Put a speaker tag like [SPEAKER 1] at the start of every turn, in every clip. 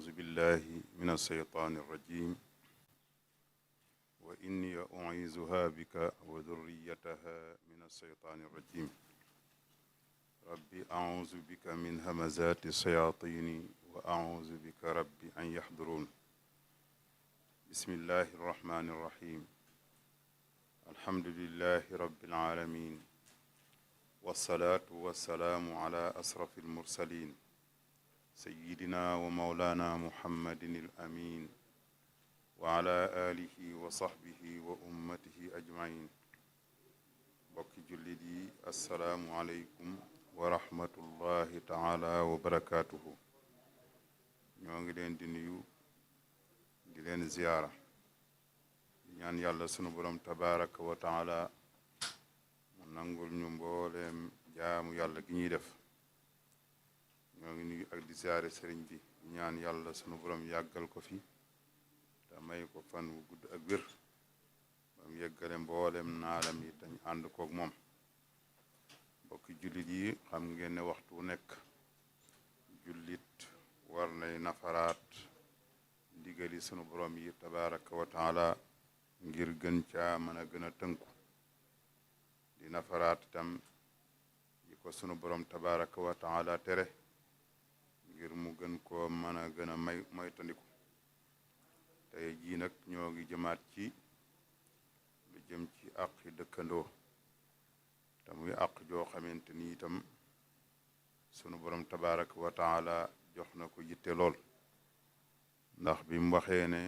[SPEAKER 1] أعوذ بالله من الشيطان الرجيم وإني أعيذها بك وذريتها من الشيطان الرجيم ربي أعوذ بك من همزات الشياطين وأعوذ بك ربي أن يحضرون بسم الله الرحمن الرحيم الحمد لله رب العالمين والصلاة والسلام على أشرف المرسلين سيدنا ومولانا محمد الأمين وعلى آله وصحبه وأمته أجمعين بك جلدي السلام عليكم ورحمة الله تعالى وبركاته ñoo ngi leen di nuyu di leen ziyaara ñaan yàlla sunu borom tabaraka wa taala mu nangul ñu mbooleem jaamu yàlla gi ñuy def ñoo ngi nuyu ak di ziyaare sëriñ bi ñaan yàlla sunu borom yàggal ko fi te may ko fan wu gudd ak wér bam yeggale mboolem naalam yi tañ ànd koog moom mbokki jullit yi xam ngeen ne waxtu wu nekk jullit war nay nafaraat ndigali sunu borom yi tabaraka wa taala ngir gën caa mën a gën a tënku di nafaraat itam yi ko sunu borom tabaraka wa taala tere ngir mu gën koo mën a gën a moytandiku tey jii nag ñoo ngi jëmaat ci lu jëm ci àqi dëkkandoo te muy àq joo xamante ni itam sunu borom tabaraka wa taala jox na ko yitte lool ndax bi mu waxee ne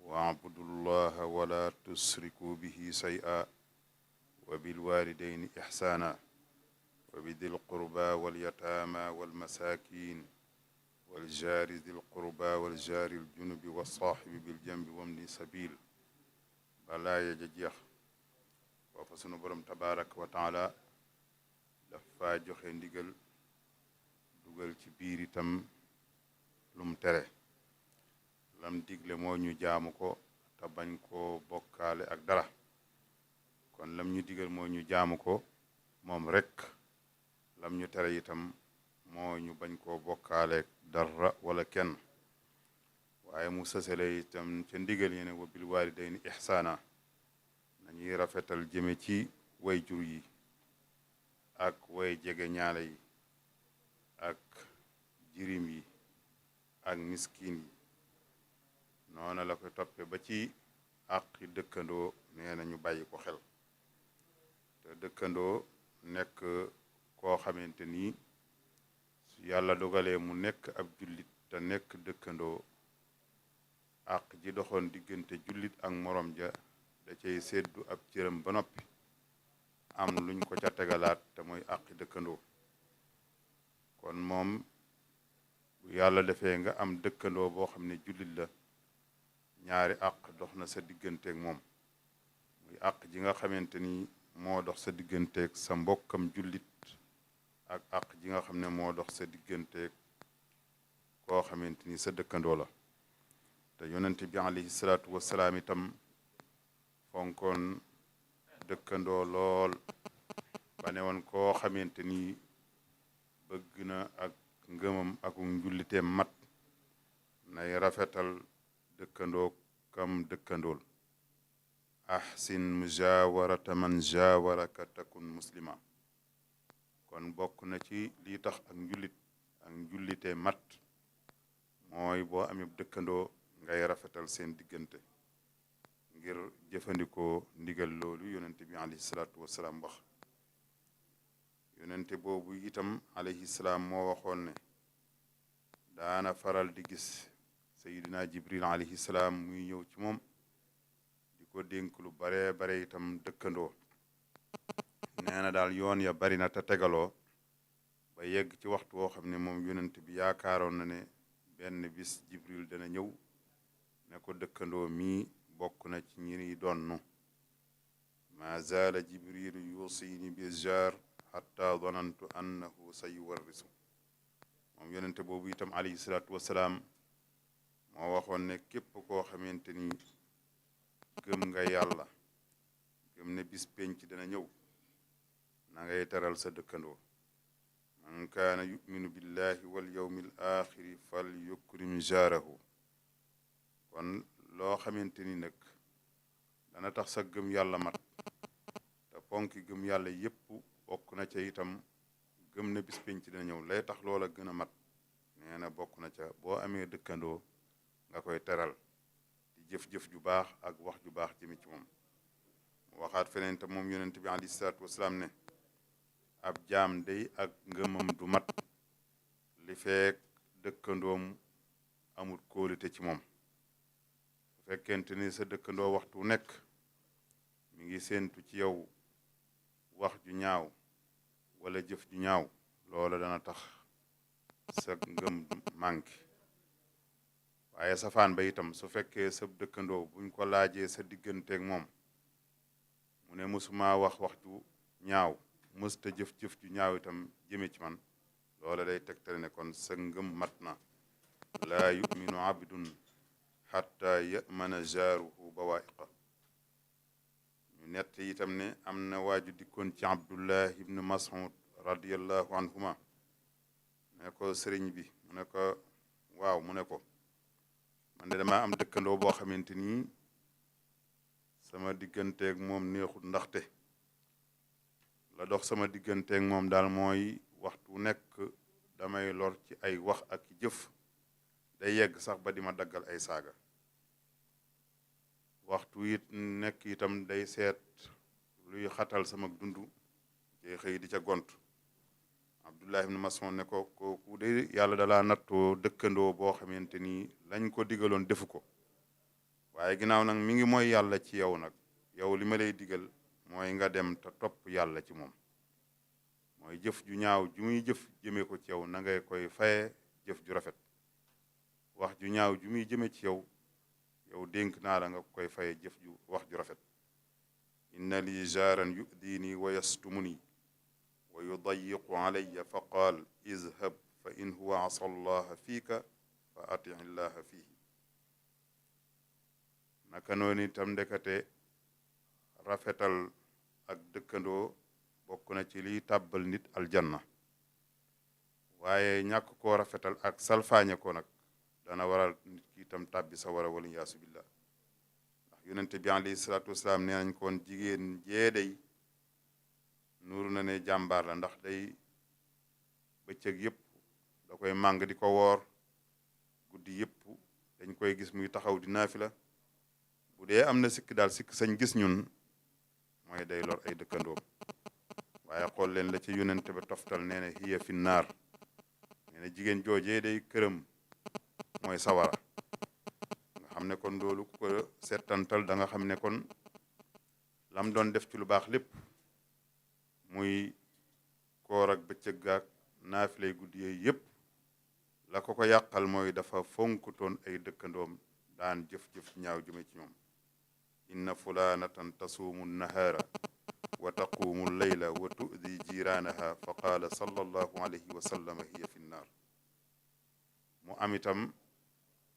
[SPEAKER 1] waabudullaha wala tusriku bihi shay'a wa bilwalidayni ihsana wa bidil qurba walyataama walmasakin waljaari dil qurba waljaari aljunubi walsaaxibi biljambi wamni sabil balaa ya ja jeex foofa sunu borom tabaraka wa taala dafa joxe ndigal dugal ci biir itam lum tere lam digle moo ñu jaamu ko te bañ koo bokkaale ak dara kon lam ñu digal moo ñu jaamu ko moom rekk lam ñu tere itam moo ñu bañ koo bokkaale dara wala kenn waaye mu sësale itam ca ndigal yi ne wa bil walidayni ihsaana nañuy rafetal jëme ci way jur yi ak way jege ñaale yi ak jirim yi ak miskin yi noona la koy toppe ba ci àqi dëkkandoo nee na ñu bàyyi ko xel te dëkkandoo nekk koo xamante ni su yàlla dogalee mu nekk ab jullit te nekk dëkkandoo àq ji doxoon diggante jullit ak morom ja da cay seddu ab cëram ba noppi am luñ ko ca tegalaat te mooy àqi dëkkandoo kon moom bu yàlla defee nga am dëkkandoo boo xam ne jullit la ñaari àq dox na sa digganteeg moom muy àq ji nga xamante ni moo dox sa digganteeg sa mbokkam jullit ak àq ji nga xam ne moo dox sa digganteeg koo xamante ni sa dëkkandoo la te yonent bi alayhi salaatu wasalaam itam fonkoon dëkkandoo lool ba ne woon koo xamante ni bëgg na ak ngëmam ak njulliteem mat nay rafetal dëkkandoo kam dëkkandool ahsin mujawarata man jawaraka takun muslima kon bokk na ci lii tax ak njullite mat mooy boo amee dëkkandoo ngay rafetal seen diggante ngir jëfandikoo ndigal loolu yonente bi alayhi salaatu wasalaam wax yonente boobu itam alayhi salaam moo waxoon ne daana faral di gis sayidina jibril alayhi salaam muy ñëw ci moom di ko dénk lu bare itam dëkkandoo nee na daal yoon ya bari na te tegaloo ba yegg ci waxtu woo xam ne moom yonent bi yaakaaroon na ne benn bis jibril dana ñëw ne ko dëkkandoo mii bokk na ci ñi donnu ma zaala jibrilu yusini bi jar hatta donantu annahu sayuwarrisu moom yonente boobu itam alayhi salaatu wasalaam moo waxoon ne képp koo xamante ni gëm nga yàlla gëm ne bis penc dana ñëw na ngay teral sa dëkkandoo na man kaana yuminu billahi wal yawmi al axiri fal yukrim jaarahu. kon loo xamante ni nag dana tax sa gëm yàlla mat te ponki gëm yàlla yépp bokk na ca itam gëm na bis penc dina ñëw lay tax loola gën a mat nee na bokk na ca boo amee dëkkandoo nga koy teral di jëf-jëf ju baax ak wax ju baax jëmi ci moom. waxaat feneen te moom yonent bi alayhi salaatu wasalaam ne ab jaam day ak ngëmam du mat li feek dëkkandoom amul kóolute ci moom. bu fekkente ni sa dëkkandoo waxtu nekk mi ngi séentu ci yow wax ju ñaaw wala jëf ju ñaaw loola dana tax sa ngëm manqué. waaye safaan ba itam su fekkee sa dëkkandoo buñ ko laajee sa digganteeg moom mu ne mësuma wax wax ju ñaaw mësta jëf-jëf ju ñaaw itam jëme ci man loola day tegtale ne kon sa ngëm mat na. laa yuminu abdun xatta yamana jaaruhu bawaiqa. ñu nett itam ne am na waaju dikkoon ci abdullah ibnu mas'ud radiallahu anhuma ne ko sëriñ bi mu ne ko waaw mu ne ko man de dama am dëkkandoo boo xamante ni sama digganteeg moom neexut ndaxte la dox sama digganteeg moom daal mooy waxtu nekk damay lor ci ay wax ak jëf day yegg sax ba di ma daggal ay saaga. waxtu it nekk itam day seet luy xatal sama dund ci xëy di ca gont. Abdullah ibn Mas'ud ne ko kooku de yàlla dalaa nattoo dëkkandoo boo xamante ni lañ ko digaloon defu ko waaye ginnaaw nag mi ngi mooy yàlla ci yow nag yow li ma lay digal mooy nga dem te topp yàlla ci moom. mooy jëf ju ñaaw ju muy jëf jëmee ko ci yow na ngay koy faye jëf ju rafet. wax ju ñaaw ju muy jëme ci yow yow dénk naa la nga koy faye jëf ju wax ju rafet. inna li jaaran yu'dini wa yastumuni wa yudayiqu alayya fa qaal izhab fa in huwa asa allaha fiika fa ati llaha fihi. naka noonu itam ndekate rafetal ak dëkkandoo bokk na ci liy tàbbal nit aljanna waaye ñàkk koo rafetal ak salfaañe ko nag dana waral nit ki itam tàbbi sa wara wala yaasu billah. ndax yonente bi alayhi salaatu wasalaam nee nañ koon jigéen jeeday nuuru na ne jàmbaar la ndax day bëccëg yëpp da koy màng di ko woor guddi yëpp dañ koy gis muy taxaw di naafila bu dee am na sikk daal sikk sañ gis ñun mooy day lor ay dëkkandoom. waaye xool leen la ci yonente ba toftal nee na hiya fi naar nee na jigéen joojee day këram mooy sawara. nga xam ne kon loolu ku ko settantal da nga xam ne kon lam doon def ci lu baax lépp muy koor ak bëccëg gaak naafilay guddi yooyu yëpp la ko ko yàqal mooy dafa fonkutoon ay dëkkandoom daan jëf-jëf ñaaw jëme ci ñoom. inna fulanatan tasuumu nahaara wa taquumu leyla wa tu'di jiraanaha fa qaala sallallahu alayhi wa sallam hiya fi nnaar. mu am itam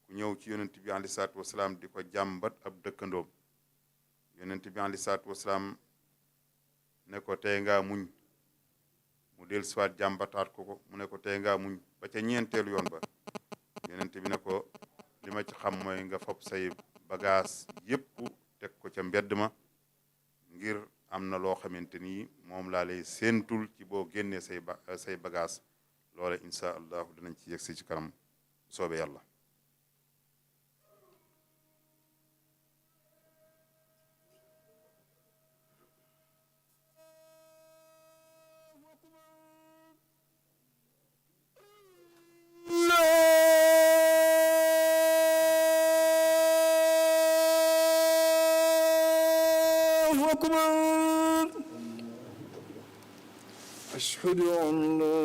[SPEAKER 1] ku ñëw ci yonent bi alayhi salaatu wasalaam di ko jàmbat ab dëkkandoom. yonent bi alayhi salaatu wasalaam ne ko tey ngaa muñ mu del siwaat jàmbataat ko mu ne ko tey ngaa muñ ba ca ñeenteelu yoon ba yonent bi ne ko li ma ci xam mooy nga fopp say bagaas yépp teg ko ca mbedd ma ngir am na loo xamante ni moom laa lay séentul ci boo génnee say bagaas loola insha allahu dinañ ci yegsi ci kanam soobe yàlla.
[SPEAKER 2] أكبر أشهد أن لا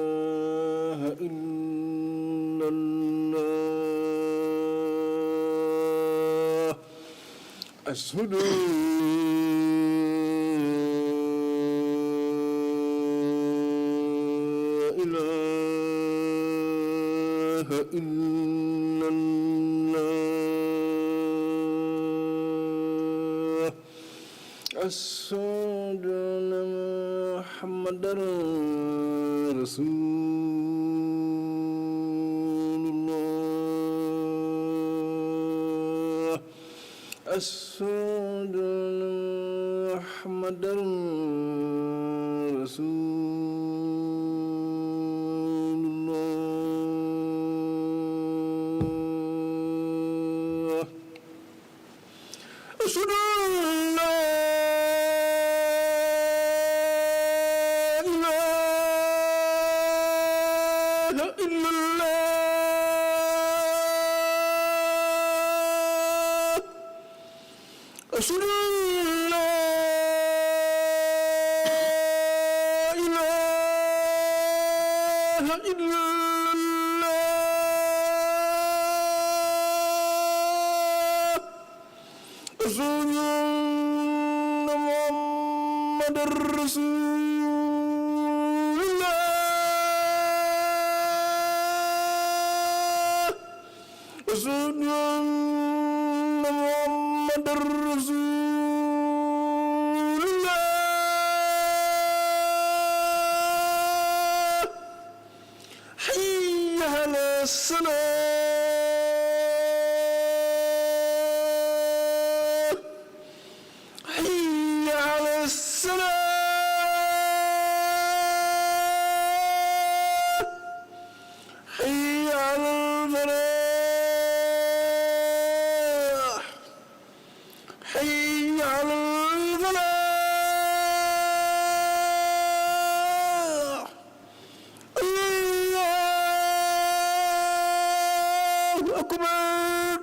[SPEAKER 2] إله إلا الله أشهد إلا الله أشهد أن محمدا رسول الله أشهد أن محمدا رسول الله أشهد أن لا إله إلا الله أشهد أن لا إله إلا الله أشهد أن محمدا رسول الله أشهد أن محمدا رسول الله حي على الصلاة حي على الصلاة حي على الفلاح حي على الفلاح الله أكبر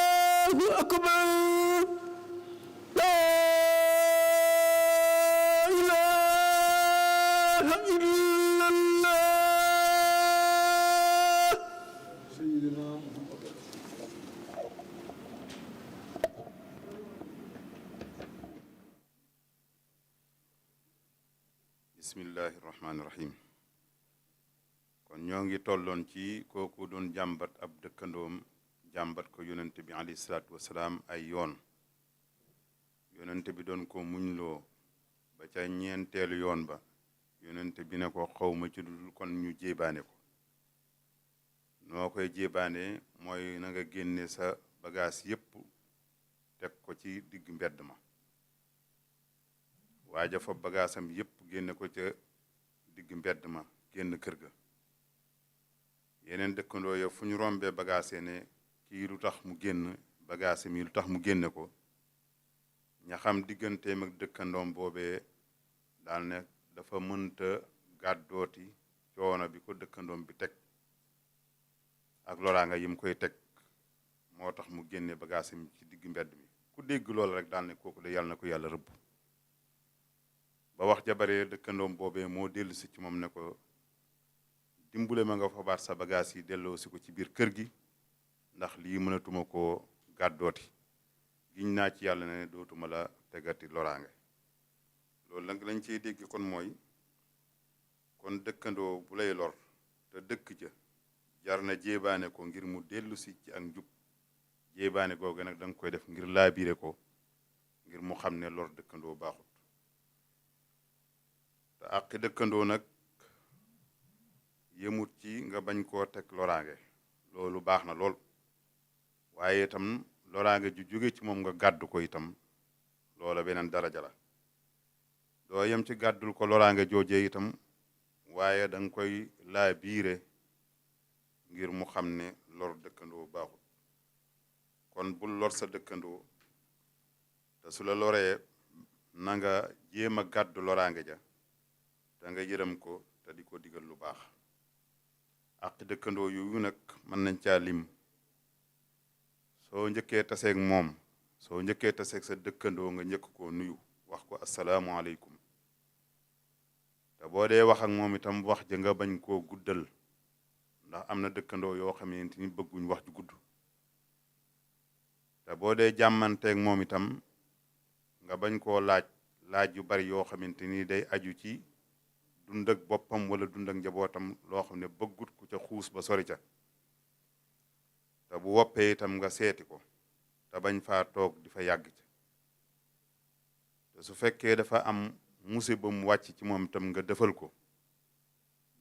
[SPEAKER 2] الله أكبر لا إله إلا الله سيدنا محمد
[SPEAKER 1] bismillahi rahmaani rahim. kon ñoo ngi tolloon ci kooku doon jàmbat ab dëkkandoom jàmbat ko yonente bi alayhi salaatu wasalaam ay yoon yonente bi doon ko muñloo ba ca ñeenteelu yoon ba yonente bi ne ko xawma ci dul kon ñu jéebaane ko noo koy jéebaane mooy na nga génne sa bagaas yépp teg ko ci digg mbedd ma waaja fa bagaasam yépp génne ko ca digg mbedd ma génn kër ga yeneen dëkkandoo ya fu ñu rombee bagaase ne kii lu tax mu génn bagaase mi lu tax mu génne ko ña xam digganteem ak dëkkandoom boobee daal ne dafa mënta gàddooti coono bi ko dëkkandoom bi teg ak loraanga yi mu koy teg moo tax mu génne bagaase mi ci digg mbedd mi ku dégg loolu rek daal ne kooku de yàlla na ko yàlla rëbb ba wax jabaree dëkkandoom boobee moo dellu si ci moom ne ko dimbule ma nga fabaat sa bagaas yi delloo si ko ci biir kër gi ndax lii mënatuma koo gàddooti giñ naa ci yàlla ne dootuma la tegati loraange loolu nag lañ ciy dégg kon mooy kon dëkkandoo bu lay lor te dëkk ca jar na jéebaane ko ngir mu dellu si ci ak njub jéebaane googu nag da nga koy def ngir laabire ko ngir mu xam ne lor dëkkandoo baaxut te àqi dëkkandoo nag yëmut ci nga bañ koo teg loraange loolu baax na lool waaye itam loraange ju jóge ci moom nga gàddu ko itam loola beneen daraja la doo yem ci gàddul ko loraange joojee itam waaye da nga koy laa biire ngir mu xam ne lor dëkkandoo baaxut kon bul lor sa dëkkandoo te su la loree na nga jéem a gàddu loraange ja te nga yërëm ko te di ko digal lu baax ak dëkkandoo yu nag mën nañ caa lim soo njëkkee taseeg moom soo njëkkee taseeg sa dëkkandoo nga njëkk koo nuyu wax ko asalaamualeykum te boo dee wax ak moom itam wax ja nga bañ koo guddal ndax am na dëkkandoo yoo xamante ni bëgguñ wax ju gudd te boo dee jàmmanteeg moom itam nga bañ koo laaj yu bari yoo xamante ni day aju ci dund ak boppam wala dund ak njabootam loo xam ne bëggut ku ca xuus ba sori ca te bu woppee itam nga seeti ko te bañ faa toog di fa yàgg ca te su fekkee dafa am musiba mu wàcc ci moom itam nga defal ko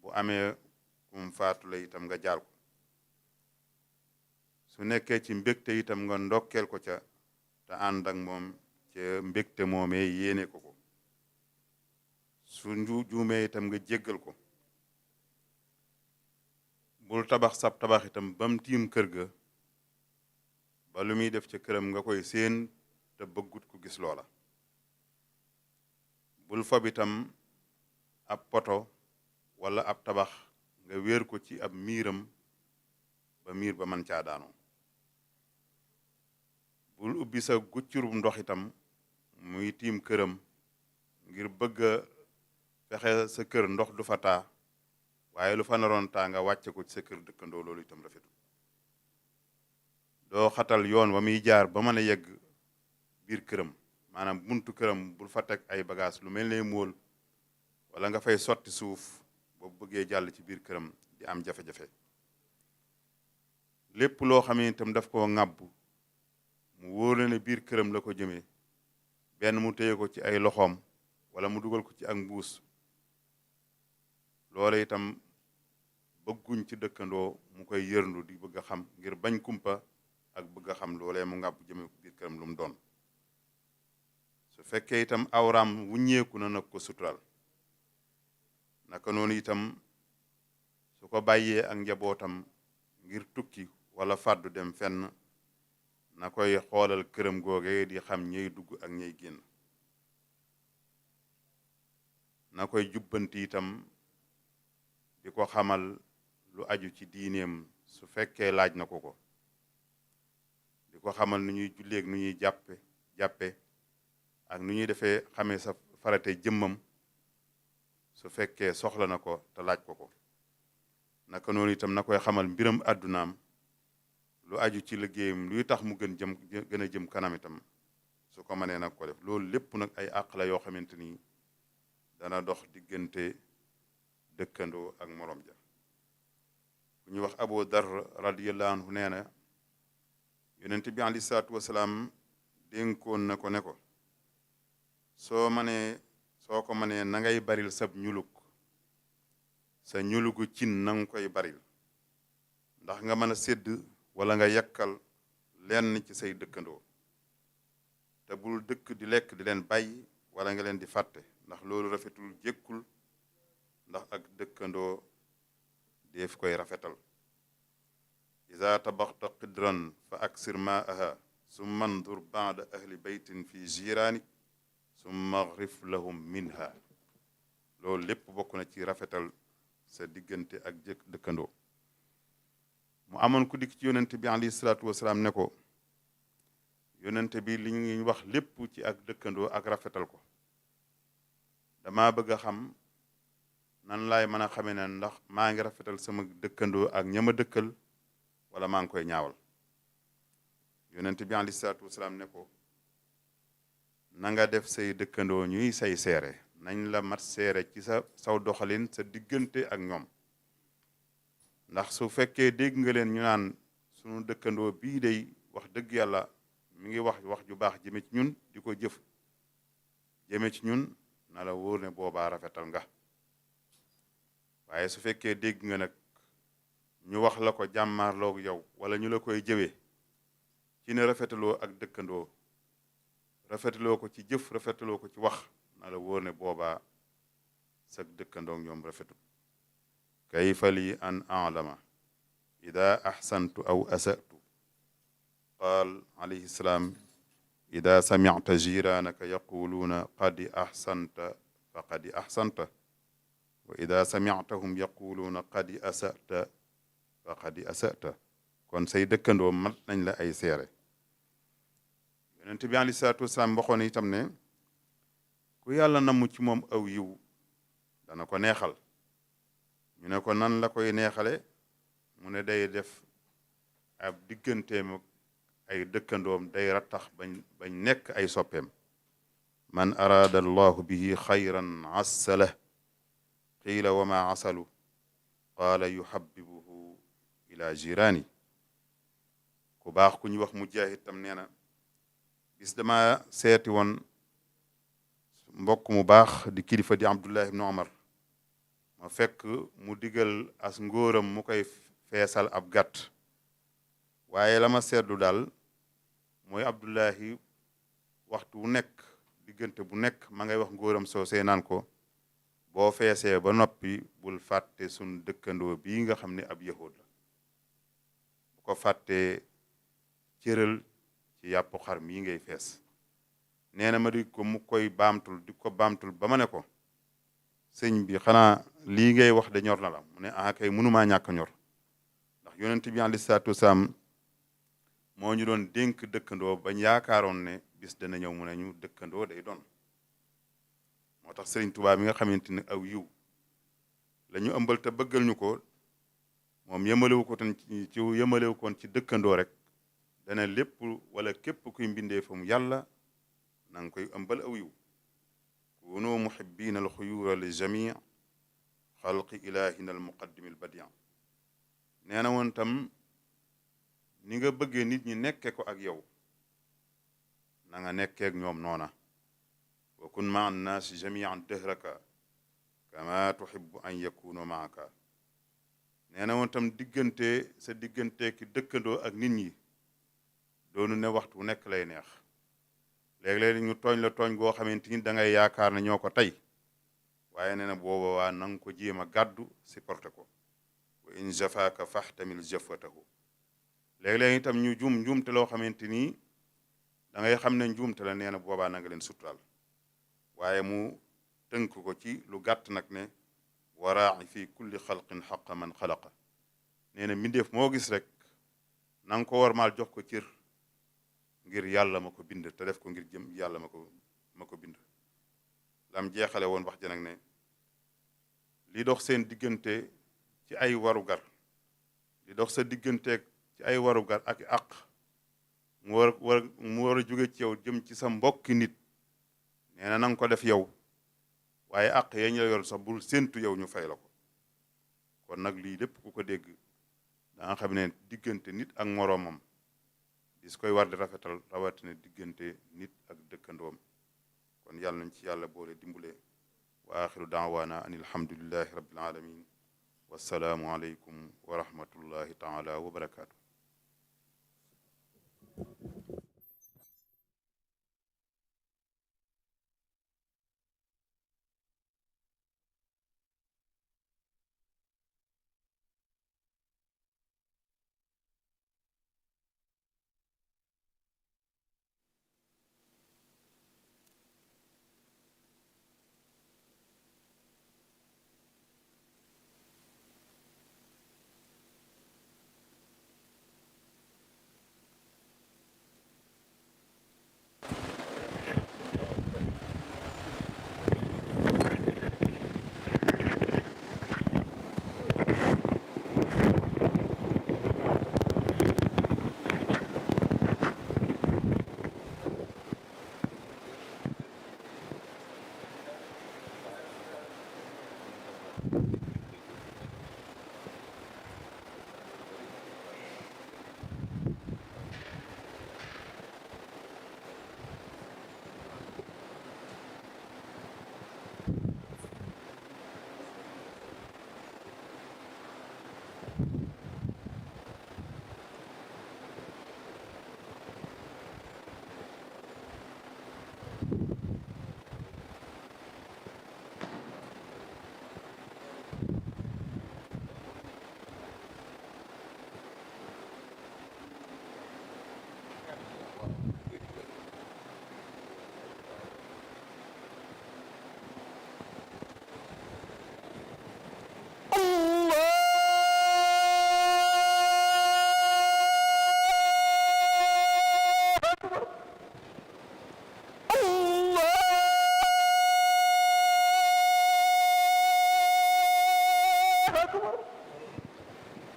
[SPEAKER 1] bu amee kum faatu la itam nga jaal ko su nekkee ci mbégte itam nga ndokkeel ko ca te ànd ak moom ca mbégte moomee yéene ko ko su juumee itam nga jéggal ko bul tabax sab tabax itam bam tiim kër ga ba lu muy def ca këram nga koy séen te bëggut ko gis loola bul fob itam ab poto wala ab tabax nga wéer ko ci ab miiram ba miir ba man caa daanoo bul ubbi sa guccurum ndox itam muy tiim këram ngir bëgg a fexe sa kër ndox du fa taa waaye lu fa naroon taa nga wàcce ko ci sa kër dëkkandoo loolu itam rafetul doo xatal yoon wa muy jaar ba mën a yegg biir këram maanaam buntu këram bul fa teg ay bagage lu mel ne móol wala nga fay sotti suuf boobu bëggee jàll ci biir këram di am jafe-jafe lépp loo xam ne itam daf koo ŋàbb mu wóor la ne biir këram la ko jëmee benn mu téye ko ci ay loxoom wala mu dugal ko ci ak mbuus loola itam bëgguñ ci dëkkandoo mu koy yërndu di bëgg a xam ngir bañ kumpa ak bëgg a xam loolee mu ngàbb jëmee ko biir këram lu mu doon su fekkee itam awraam wuññeeku na nag ko sutural naka noonu itam su ko bàyyee ak njabootam ngir tukki wala fàddu dem fenn na koy xoolal këram googe di xam ñey dugg ak ñey génn na koy jubbanti itam di ko xamal lu aju ci diineem su fekkee laaj na ko di ko xamal nu ñuy julleeg nu ñuy jàppe ak nu ñuy defee xamee sa farate jëmmam su fekkee soxla na ko te laaj ko naka noonu itam na koy xamal mbiram àddunaam lu aju ci liggéeyam luy tax mu gën a jëm kanam itam su ko mënee nag ko def loolu lépp nag ay àq la yoo xamante ni dana dox diggante dëkkandoo ak morom ja ku ñuy wax Abu Dar radiyallahu anhu nee na yonent bi alayhi salaatu wasalaam dénkoon na ko ne ko soo ko mënee na ngay baril sab ñuluk sa ñulugu cin na nga koy baril ndax nga mën a sédd wala nga yakkal lenn ci say dëkkandoo te bul dëkk di lekk di leen bàyyi wala nga leen di fàtte ndax loolu rafetul jékkul ndax ak dëkkandoo def koy rafetal iza tabaxta qidran fa aksir maaha summa andur baada ahli baytin fi jiraani summa agrif lahum minha loolu lépp bokk na ci rafetal sa diggante ak dëkkandoo mu amoon ku dikk ci yonente bi alayhi salaatu wasalaam ne ko yonente bi li ñuy wax lépp ci ak dëkkandoo ak rafetal ko dama bëgg a xam nan laay mën a xamee ne ndax maa ngi rafetal sama dëkkandoo ak ñama dëkkal wala maa ngi koy ñaawal yonente bi alayhi salaatu wasalaam ne ko na nga def say dëkkandoo ñuy say seere nañ la mat seere ci saw doxalin sa diggante ak ñoom ndax su fekkee dégg nga leen ñu naan sunu dëkkandoo bii day wax dëgg yàlla mi ngi wax ju baax jëme ci ñun di ko jëf jëme ci ñun na la wóor ne boobaa rafetal nga waaye su fekkee dégg nga nag ñu wax la ko jàmmaarloog yow wala ñu la koy jëwee ci ne rafetaloo ak dëkkandoo rafetaloo ko ci jëf rafetaloo ko ci wax na la wóor ne boobaa sag dëkkandoog ñoom rafetul kayfa li an alama ida axsantu aw asatu qaal alayhi salaam ida samicta jiraanaka yaquluuna qad axsanta fa qad axsanta wa ida samictahum yaquluuna qad asata fa qad asata kon say dëkkandoo mat nañ la ay seere yonent bi alayhi salaatu wasalaam waxoon itam ne ku yàlla namu ci moom aw yiw dana ko neexal ñu ne ko nan la koy neexale mu ne day def ab digganteem ay dëkkandoom day rattax bañ nekk ay soppeem man araada allahu bihi xayran assala qiila wa ma asalu qaala yuhabbibuhu ila jiraani ku baax ku ñu wax Mujaahid tam nee na bis dama seeti woon mbokk mu baax di kilifa di Abdullah ibn Omar ma fekk mu digal as ngóoram mu koy feesal ab gàtt waaye la ma seetlu daal mooy Abdullahi waxtu wu nekk diggante bu nekk ma ngay wax ngóoram soosee naan ko boo feesee ba noppi bul fàtte sun dëkkandoo bii nga xam ne ab yahud la bu ko fàttee cëral ci yàpp xar mii ngay fees nee na ma di ko mu koy baamtul di ko baamtul ba ma ne ko sëñ bi xanaa lii ngay wax de ñor na la mu ne ah kay mënumaa ñàkk ñor ndax yonent bi alayhi salaatu wasalaam moo ñu doon dénk dëkkandoo bañ yaakaaroon ne bis dana ñëw mu ne ñu dëkkandoo day doon moo tax Sëriñ Tuubaa mi nga xamante ne aw yiw la ñu ëmbal te bëggal ñu ko moom yëmalewu ko tan ci yëmalewu koon ci dëkkandoo rek dana lépp wala képp kuy mbindee fa mu yàlla na nga koy ëmbal aw yiw kunu muhibbina al xuyura li jamii xalqi ilahina al muqaddimi al badian nee na woon tam ni nga bëggee nit ñi nekke ko ak yow na nga nekkee ak ñoom noona wa kun maa annaasi jamian dëhraka kama tuhibbu an yakunu maaka nee na woon tam diggante sa diggante ki dëkkandoo ak nit ñi doonu ne waxtu nekk lay neex léeg-léeg ñu tooñ la tooñ goo xamante ni da ngay yaakaar ne ñoo ko tey waaye nee na booba waa na nga ko jéem a gàddu supporté ko wa in jafaaka faxtamil jafatahu léeg-léeg itam ñu njuumte loo xamante ni da ngay xam ne njuumte la nee na boobaa na nga leen suturaal waaye mu tënk ko ci lu gàtt nag ne waraa'i fi kulli xalqin xaqa man xalaqa nee na mbindeef moo gis rek na nga ko warmaal jox ko cër ngir yàlla ma ko bind te def ko ngir jëm yàlla ma ko bind lam jeexale woon wax ji nag ne li dox seen diggante ci ay warugar li dox sa digganteeg ci ay warugar ak àq mu war a jóge ci yow jëm ci sa mbokki nit nee na nga ko def yow waaye àq yee ñu la yor sax bul séentu yow ñu fay la ko kon nag lii lépp ku ko dégg da nga xam ne diggante nit ak moroomam dis koy war di rafetal rawatina diggante nit ak dëkkandoom kon yàlla nañ ci yàlla boole dimbule wa axiru daawaana an alhamdulillahi rabbil alamin wassalaamu aleykum wa rahmatullahi taala wa barakaatu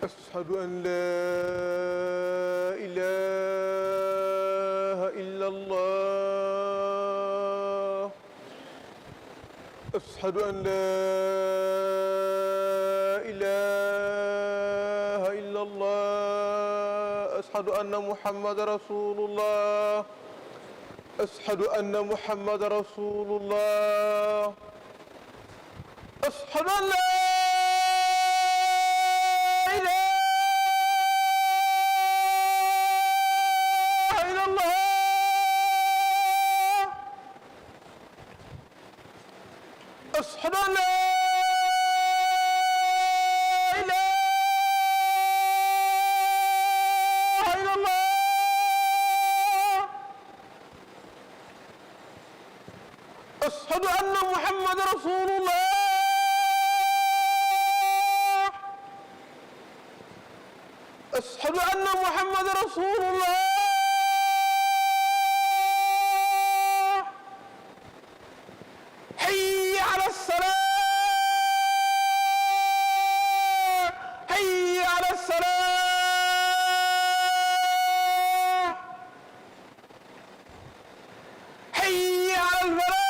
[SPEAKER 2] أشهد أن لا إله إلا الله أشهد أن لا إله إلا الله أشهد أن محمد رسول الله أشهد أن محمد رسول الله أشهد أن لا إله إلا الله أشهد أن لا أشهد أن محمد رسول الله أشهد أن محمد رسول الله حي على الصلاة حي على الصلاة حي على الفلاح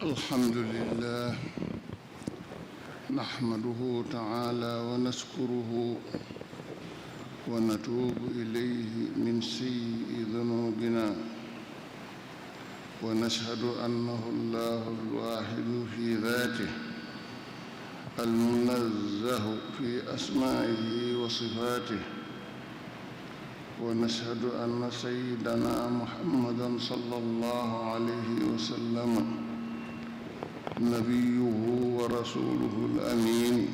[SPEAKER 3] الحمد لله نحمده تعالى ونشكره ونتوب إليه من سيء ذنوبنا ونشهد أنه الله الواحد في ذاته المنزه في أسمائه وصفاته ونشهد أن سيدنا محمدًا صلى الله عليه وسلم نبيه ورسوله الأمين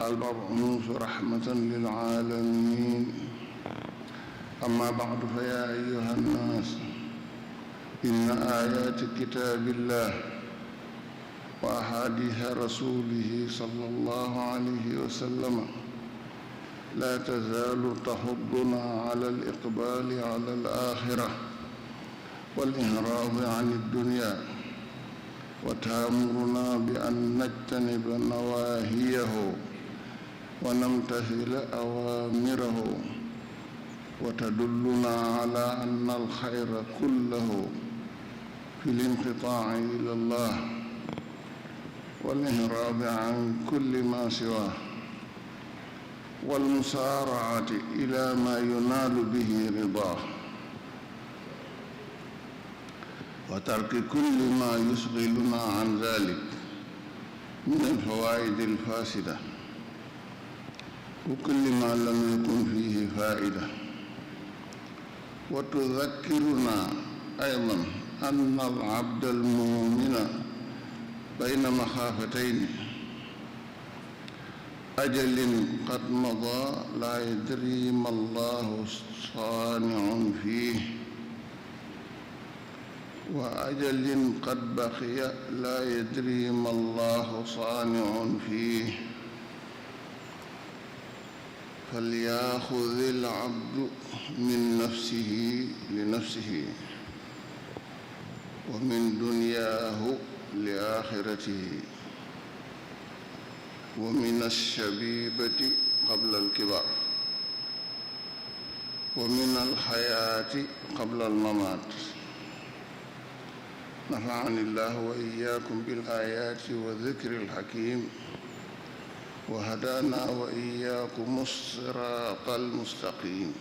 [SPEAKER 3] المبعوث رحمة للعالمين أما بعد فيا أيها الناس إن آيات كتاب الله وأحاديث رسوله صلى الله عليه وسلم لا تزال تحضنا على الإقبال على الآخرة والإعراض عن الدنيا وتأمرنا بأن نجتنب نواهيه ونمتثل أوامره وتدلنا على أن الخير كله في الانقطاع إلى الله والإعراض عن كل ما سواه والمسارعة إلى ما ينال به رضاه وترك كل ما يشغلنا عن ذلك من الفوائد الفاسدة وكل ما لم يكن فيه فائدة وتذكرنا أيضا أن العبد المؤمن بين مخافتين أجل قد مضى لا يدري ما الله صانع فيه وأجل قد بقي لا يدري ما الله صانع فيه فليأخذ العبد من نفسه لنفسه ومن دنياه لآخرته ومن الشبيبة قبل الكبر ومن الحياة قبل الممات نفعني الله وإياكم بالآيات والذكر الحكيم وهدانا وإياكم الصراط المستقيم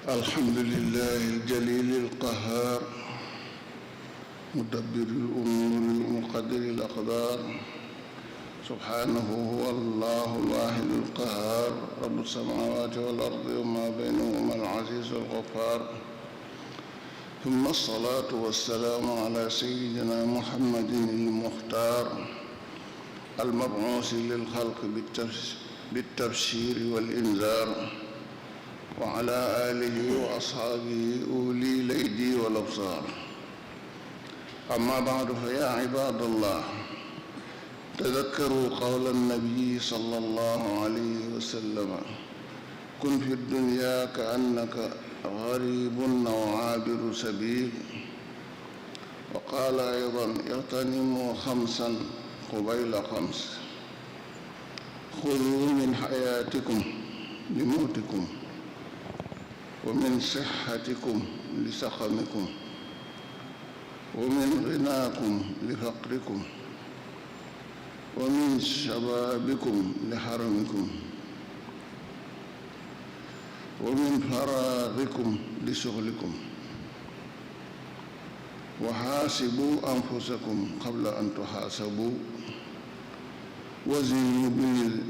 [SPEAKER 3] الحمد لله الجليل القهار مدبر الأمور المقدر الأقدار سبحانه هو الله الواحد القهار رب السماوات والأرض وما بينهما العزيز الغفار ثم الصلاة والسلام على سيدنا محمد المختار المبعوث للخلق بالتبشير والإنذار وعلى آله وأصحابه أولي الأيدي والأبصار أما بعد فيا عباد الله تذكروا قول النبي صلى الله عليه وسلم كن في الدنيا كأنك غريب أو عابر سبيل وقال أيضا اغتنموا خمسا قبيل خمس خذوا من حياتكم لموتكم ومن صحتكم لسقمكم ومن غناكم لفقركم ومن شبابكم لحرمكم ومن فراغكم لشغلكم وحاسبوا أنفسكم قبل أن تحاسبوا وزنوا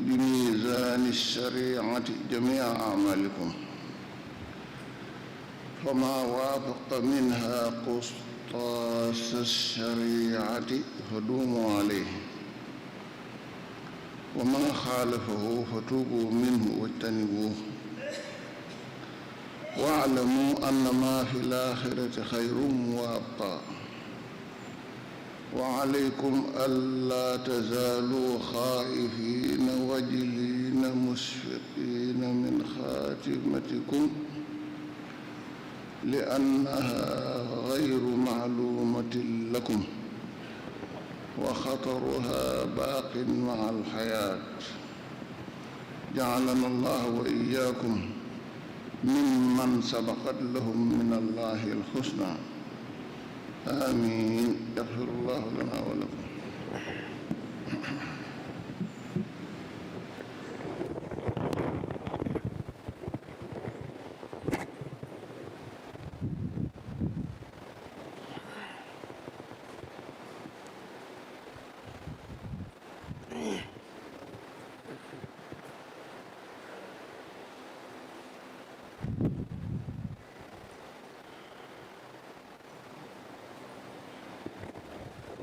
[SPEAKER 3] بميزان الشريعة جميع أعمالكم فما وافق منها قسطاس الشريعة فدوموا عليه وما خالفه فتوبوا منه واجتنبوه واعلموا أن ما في الآخرة خير وأبقى وعليكم ألا تزالوا خائفين وجلين مشفقين من خاتمتكم لأنها غير معلومة لكم وخطرها باق مع الحياة جعلنا الله وإياكم ممن سبقت لهم من الله الحسنى آمين يغفر الله لنا ولكم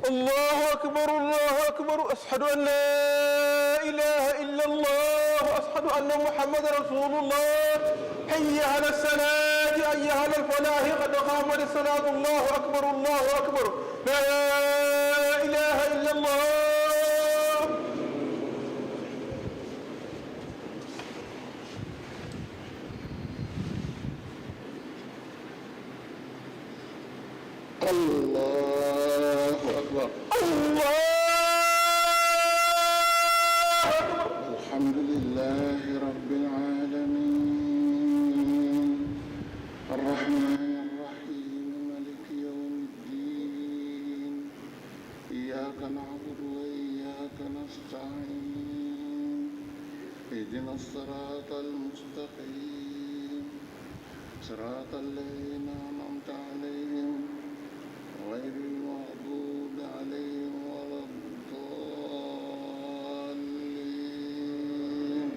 [SPEAKER 2] الله أكبر الله أكبر أشهد أن لا إله إلا الله أشهد أن محمد رسول الله حي على الصلاة حي على الفلاح قد قامت الصلاة الله أكبر الله أكبر لا إله إلا الله
[SPEAKER 3] الله أكبر
[SPEAKER 2] الله أكبر
[SPEAKER 3] الحمد لله رب العالمين الرحمن الرحيم مالك يوم الدين إياك نعبد وإياك نستعين اهدنا الصراط المستقيم صراط الذين أنعمت عليهم غير المغضوب عليهم ولا الضالين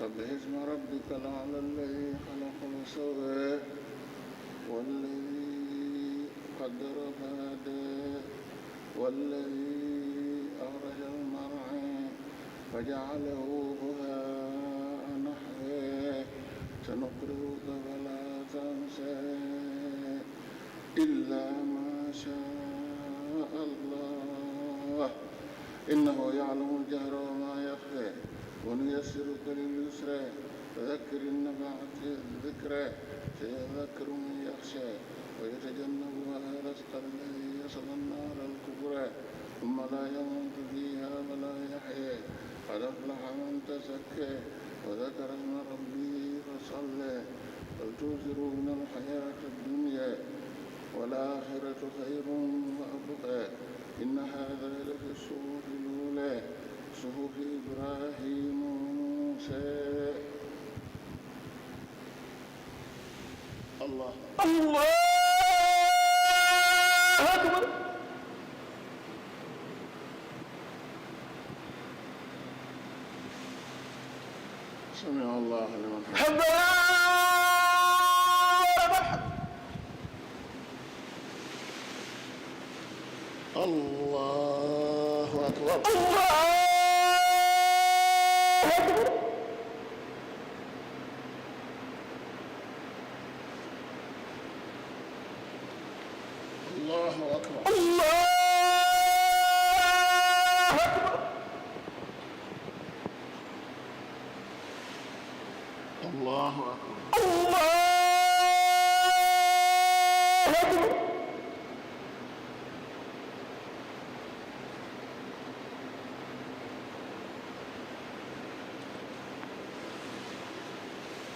[SPEAKER 3] سبح اسم ربك الأعلى الذي خلق فسوى والذي قدر فهدى والذي أخرج المرعى فجعله غثاء نحوه سنقرئك فلا تنسى إلا ما شاء الله إنه يعلم الجهر وما يخفى ونيسرك لليسرى فذكر النفعة الذكرى سيذكر من يخشى ويتجنبها الأشقى الذي يصلى النار الكبرى ثم لا يموت فيها ولا يحيى قد أفلح من تزكى وذكر اسم ربه فصلى بل تؤثرون الحياة الدنيا والآخرة خير وأبقى إن هذا لفي الصحف الأولى صحف إبراهيم وموسى الله
[SPEAKER 2] الله أكبر
[SPEAKER 3] سمع الله لمن حمده
[SPEAKER 2] حمدا
[SPEAKER 3] الله أكبر
[SPEAKER 2] الله أكبر
[SPEAKER 3] الله أكبر
[SPEAKER 2] الله أكبر
[SPEAKER 3] الله أكبر
[SPEAKER 2] الله أكبر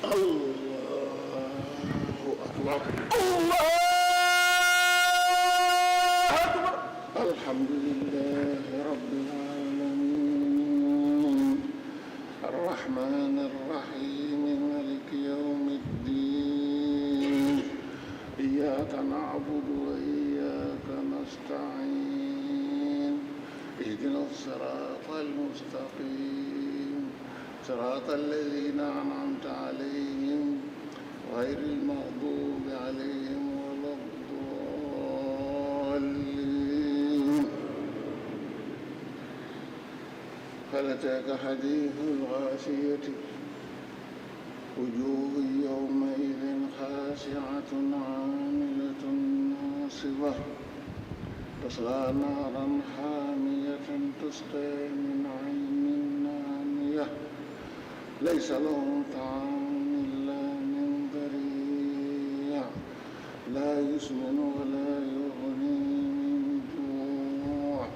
[SPEAKER 3] الله أكبر
[SPEAKER 2] الله أكبر
[SPEAKER 3] الحمد لله رب العالمين الرحمن الرحيم مالك يوم الدين إياك نعبد وإياك نستعين اهدنا الصراط المستقيم صراط الذين أنعمت عليهم غير المغضوب عليهم ولا الضالين هل أتاك حديث الغاشية وجوه يومئذ خاشعة عاملة ناصبة تصلى نارا حامية تسقى من عين آنية ليس لهم طعام إلا من ضريع لا يسمن ولا يغني من جوع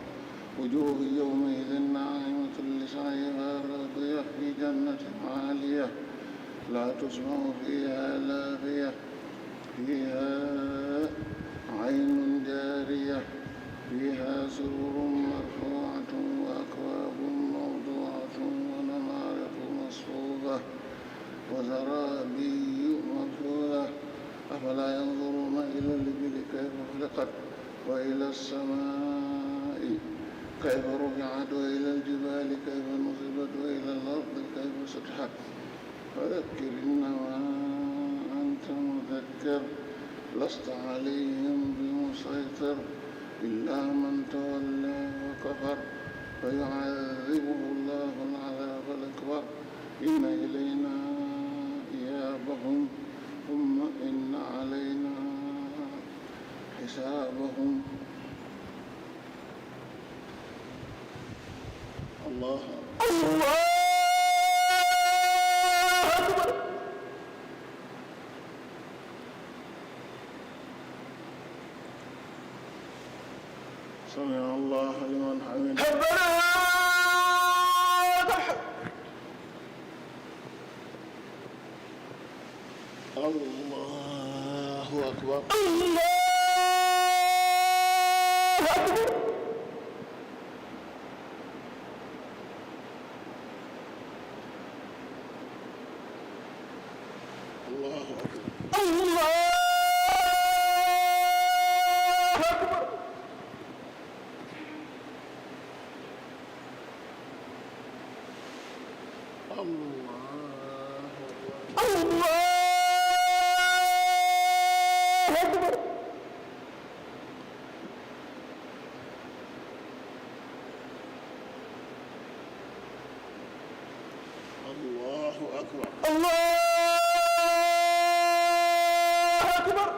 [SPEAKER 3] وجوه يومئذ ناعمة لسعيها راضية في جنة عالية لا تسمع فيها لاغية فيها عين جارية فيها سرر مرفوعة وأكواب موضوعة ونمارق مصفوفة وزرابي مبثوثة أفلا ينظرون إلى الإبل كيف خلقت وإلى السماء كيف رفعت وإلى الجبال كيف نصبت وإلى الأرض كيف سطحت فذكر إنما أنت مذكر لست عليهم بمسيطر إلا من تولى وكفر فيعذبه الله العذاب الأكبر إن إلينا إيابهم ثم إن علينا حسابهم الله
[SPEAKER 2] الله أكبر
[SPEAKER 3] سمع الله لمن حمده
[SPEAKER 2] ربنا لك الحمد
[SPEAKER 3] الله أكبر
[SPEAKER 2] الله أكبر
[SPEAKER 3] الله أكبر
[SPEAKER 2] الله أكبر الله أكبر
[SPEAKER 3] الله أكبر
[SPEAKER 2] الله أكبر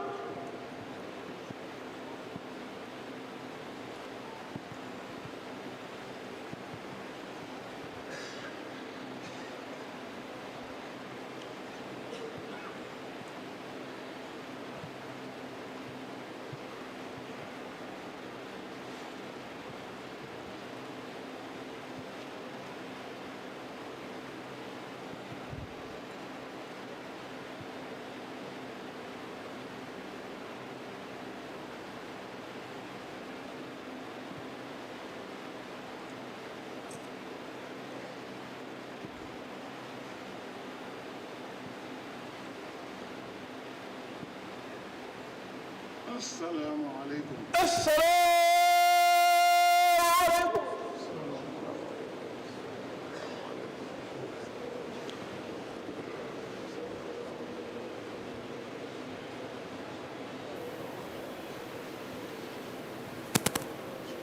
[SPEAKER 3] assalaamu aleykum.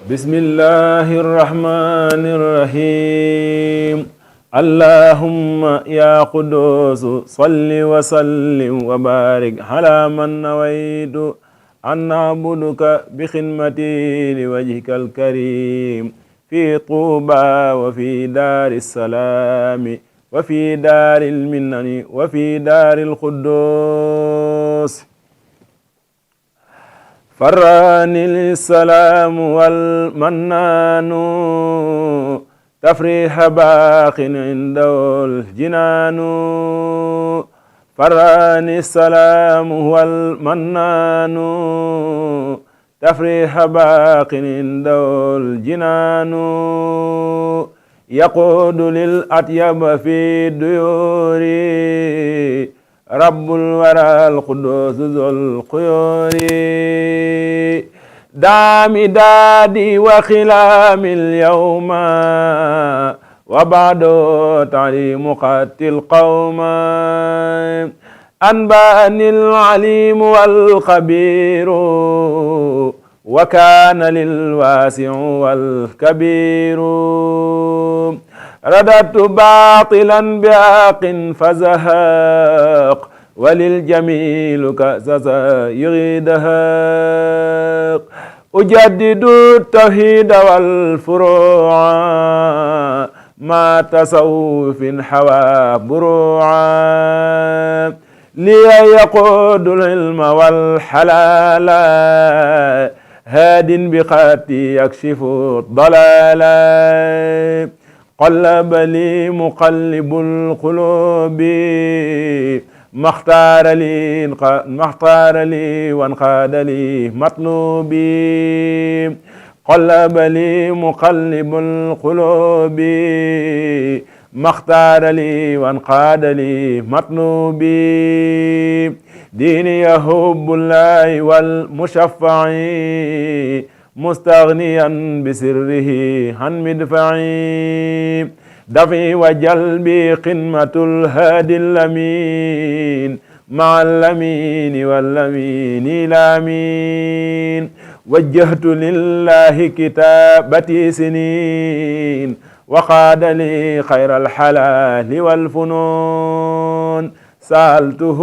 [SPEAKER 2] bismillahi irrahmani irrahim allahumma ya qudusu salli wa sallim wa barik ala man nawaytu an na'buduka bi xidmati li wajhika alkarim fi tuuba wa fi daari salaami wa fi daari lminnani wa fi daari lquddus فراني السلام والمنان تفريح باق عنده الجنان فراني السلام والمنان تفريح باق عنده الجنان يقود للأطيب في الديور رب الورى القدوس ذو الخيور دام دادي وخلام اليوم وبعد تعليم قتل القوم أنبأني العليم والخبير وكان للواسع والكبير رددت باطلا بحق فزهق وللجميل كزازا يغيدهق أجدد التوحيد والفروع ما تصوف حوى بروعا لي يقود العلم والحلال هاد بخطي يكشف الضلال قلب لي مقلب القلوب ما اختار لي وانقاد لي مطلوبي قلب لي مقلب القلوب ما اختار لي وانقاد لي مطلوبي ديني يحب الله والمشفع مستغنيا بسره عن مدفعي دفعي وجلبي قمة الهادي اللمين مع اللمين واللمين الامين وجهت لله كتابتي سنين وقاد لي خير الحلال والفنون سألته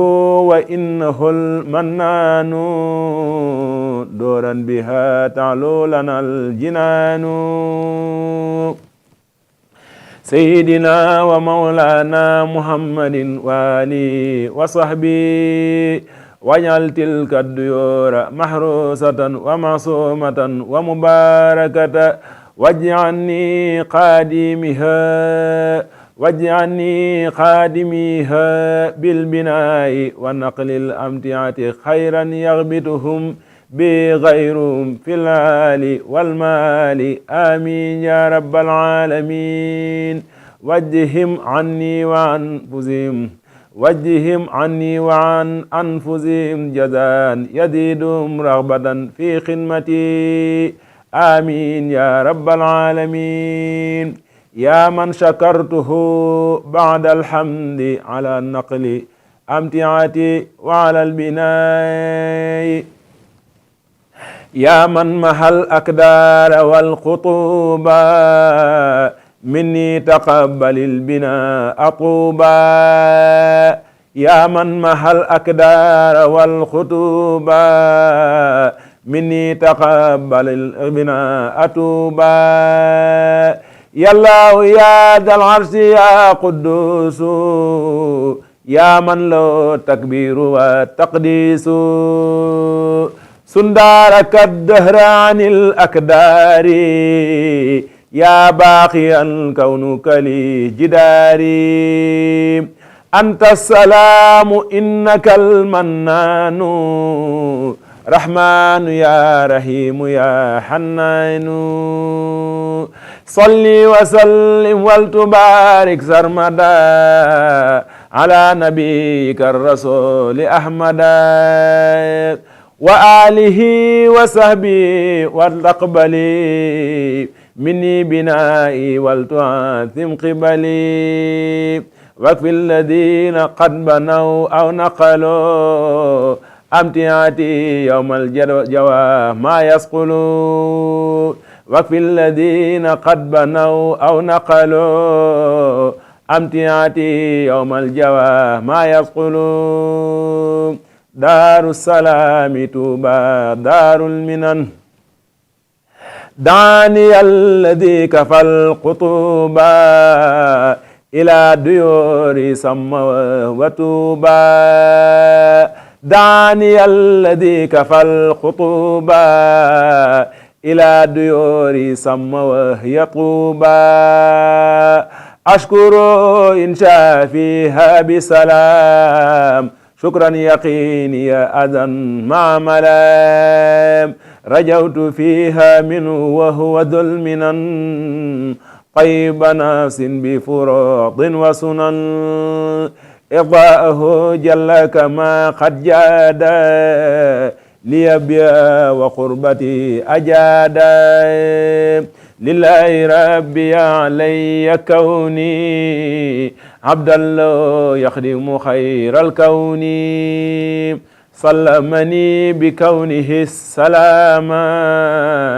[SPEAKER 2] وإنه المنان دورا بها تعلو لنا الجنان سيدنا ومولانا محمد وآله وصحبه واجعل تلك الديور محروسة ومعصومة ومباركة واجعلني خادميها بالبناء ونقل الأمتعة خيرا يغبطهم بغيرهم في العال والمال آمين يا رب العالمين وجهم عني وعن أنفسهم جزاء يزيدهم رغبة في خدمتي آمين يا رب العالمين يا من شكرته بعد الحمد على النقل أمتعتي وعلى البناء يا من محى الأكدار والخطوبة مني تقبل البناء طوبى يا من محى الأكدار والخطوبة مني تقبل البناء طوبى يا الله يا ذا العرش يا قدوس يا من له التكبير والتقديس سندارك الدهر عن الأكدار يا باقيا كونك لي جداري أنت السلام إنك المنان رحمن يا رحيم يا حنان صلي وسلم وتبارك سرمدا على نبيك الرسول أحمد
[SPEAKER 4] وآله وصحبه والأقبلي مني بنائي ولتعثم قبلي واكفي الذين قد بنوا أو نقلوا أمتعتي يوم الجوى ما يسقلوا واكفي الذين قد بنوا أو نقلوا أمتعتي يوم الجوى ما يسقلوا دار السلام توبى دار المنن دعني الذي كفى القطوبى إلى ديور سمى وتوبى دعني الذي كفى الخطوبى إلى ديور سمى وهي طوبى أشكر إن شاء فيها بسلام شكرا يقيني أذى مع ملام رجوت فيها منه وهو ذو المنن طيب نفس بفراض وسنن إضاءه جل كما قد جاد ليبيا وقربتي أجاد لله ربي علي كوني عبد الله يخدم خير الكون سلمني بكونه السلام